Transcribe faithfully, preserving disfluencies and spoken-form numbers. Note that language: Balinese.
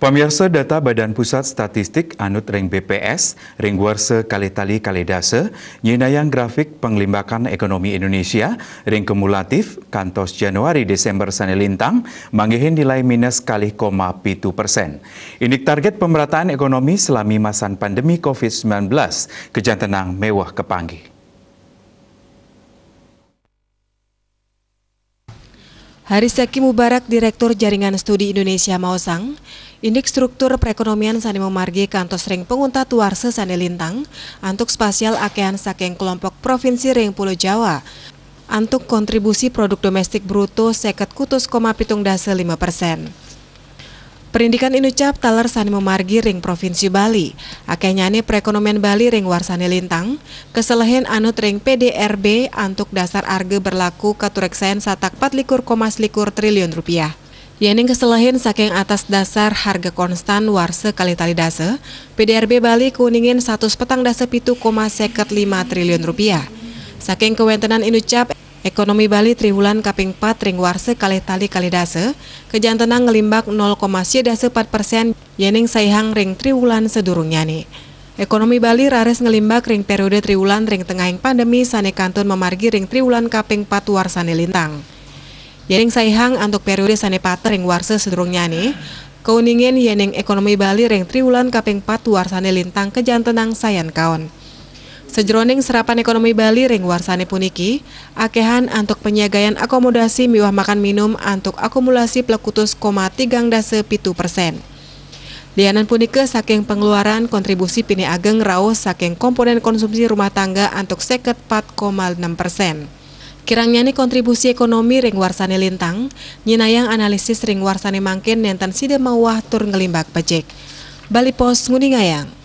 Pamirsa, data Badan Pusat Statistik anut ring B P S ring warsa kalih tali kalih dasa nyinayang grafik panglimbakan ekonomi Indonesia ring kumulatif kantos Januari Desember sane lintang manggihin nilai minus kalih koma pitu persen. Indik target pemerataan ekonomi salami masan pandemi covid sembilan belas kajantenang meweh kapanggih. Hari Saki Mubarak, Direktur Jaringan Studi Indonesia maosang, indik struktur perekonomian sane mamargi kantos ring panguntat warsa sane lintang antuk spasial akehan saking kelompok provinsi ring Pulo Jawa antuk kontribusi produk domestik bruto seket kutus koma pitung dasa lima persen. Perindikan inucap taler sane mamargi ring Provinsi Bali, akehnyane perekonomian Bali ring warsane lintang, kaselehin anut ring P D R B antuk dasar arga berlaku katureksain satak patlikur koma selikur triliun rupiah. Yening kaselehin saking atas dasar harga konstan warsa kalih tali dasa, P D R B Bali kauningin satus petang dasa pitu koma seket lima triliun rupiah. Saking kawentenan inucap, ekonomi Bali triwulan kaping pat ring warsa kalih tali kalih dasa, kajantenang nglimbak nol koma sia dasa pat persen, yening saihang ring triwulan sadurungnyane. Ekonomi Bali raris nglimbak ring periode triwulan ring tengahing pandemi sane kantun mamargi ring triwulan kaping pat warsane lintang. Yening saihang antuk periode sane pateh ring warsa sadurungnyane, kauningin yening ekonomi Bali ring triwulan kaping pat warsane lintang kajantenang sayan kaon. Sajeroning serapan ekonomi Bali ring warsane puniki, akehan antuk panyiagayan akomodasi miwah makan minum antuk akumulasi plekutus koma tigang dasa pitu persen. Lianan punika, saking pengeluaran, kontribusi pinih ageng rauh saking komponen konsumsi rumah tangga antuk seket pat koma enem persen. Kirangnyane kontribusi ekonomi ring warsane lintang, nyinayang analisis ring warsane mangkin nenten sida mawah tur nglimbak becik. Bali Post nguningayang.